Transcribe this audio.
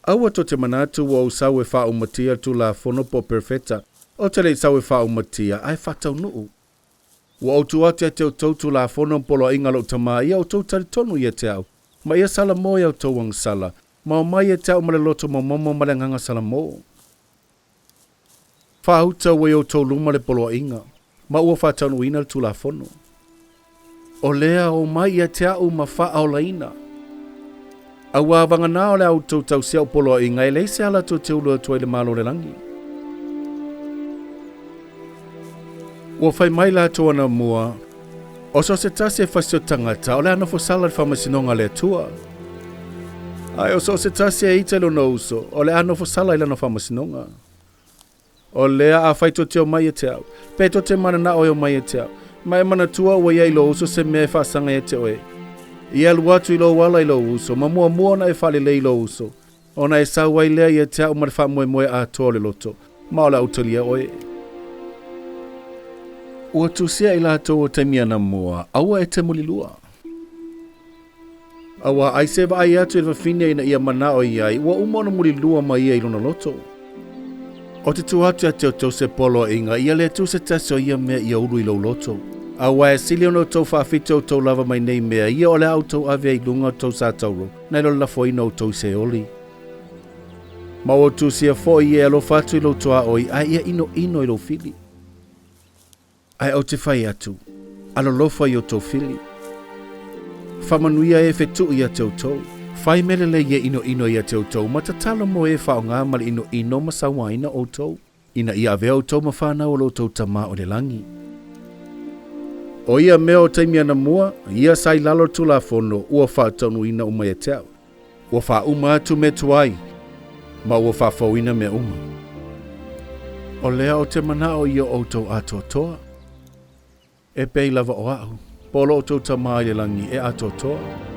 Aua tou te manatu ua ou sau e faaumatia le Tulafono po o Perofeta, ou te le i sau e faaumatia, ae faataunuu. Ua ou tuu atu ia te outou Tulafono ma poloaiga a lou Tama, ia outou talitonu ia te au, ma ia salamo i a outou agasala, ma omai ia te au ma le loto momomo ma le agaga salamo. Faauta ua i outou luma le poloaiga, ma ua faataunuuina le Tulafono. O lea, omai ia te a'u ma faaolaina. Auā vagana o le a outou tausia a'u poloaiga, e leai se ala tou te ulu atu ai i le Malo o le lagi. Ua fai mai latou anamua, O so o se tasi e fasi o tagata, o le a nofosala i le faamasinoga a le Atua. Ae o so o se tasi e ita i lona uso, o le a nofosala i lana faamasinoga. O lea, afai tou te omai ia te au, pe tou te mananao e omai ia te au, ma e manatua ua i ai i lou uso se mea e faasaga ia te oe, ia alu atu i lou ala i lou uso, ma muamua ona e faalelei i lou uso, ona e sau ai lea ia te au ma le faamoemoe atoa o le loto, ma o le a ou talia oe. Ua tusia i latou o taimi anamua, aua e te mulilua. Auā ai se vaai atu i le fafine ina ia manao i ai, ua uma ona mulilua ma ia i lona loto. Ou te tuu atu ia te outou se poloaiga, ia le tuu se tasi o ia mea ia ulu i lou loto. Auā e sili ona outou faafito outou lava mai nei mea ia o le a outou ave ai i luga o tou satauro, nai lo le lafoina o outou i Seoli. Ma ua tusia foi ia e alofa atu i lou tuaoi, ae ia inoino i lou fili. Ae ou te fai atu, alolofa i outou fili. Faamanuia e fetuʻu ia te outou. Fai mea lelei e inoino ia te outou, ma tatalo mo e faaaoga ma le inoino ma sauaina outou, ina ia avea outou ma fanau o lo outou Tama o i le lagi. O ia mea o taimi anamua, ia sa i lalo o le Tulafono, ua faataunuuina uma ia te au. Ua faauma atu mea tuai, ma ua faafouina mea uma. O lea ou te manao ia outou atoatoa, e pei lava o a'u, po o lo outou Tama i le lagi e atoatoa.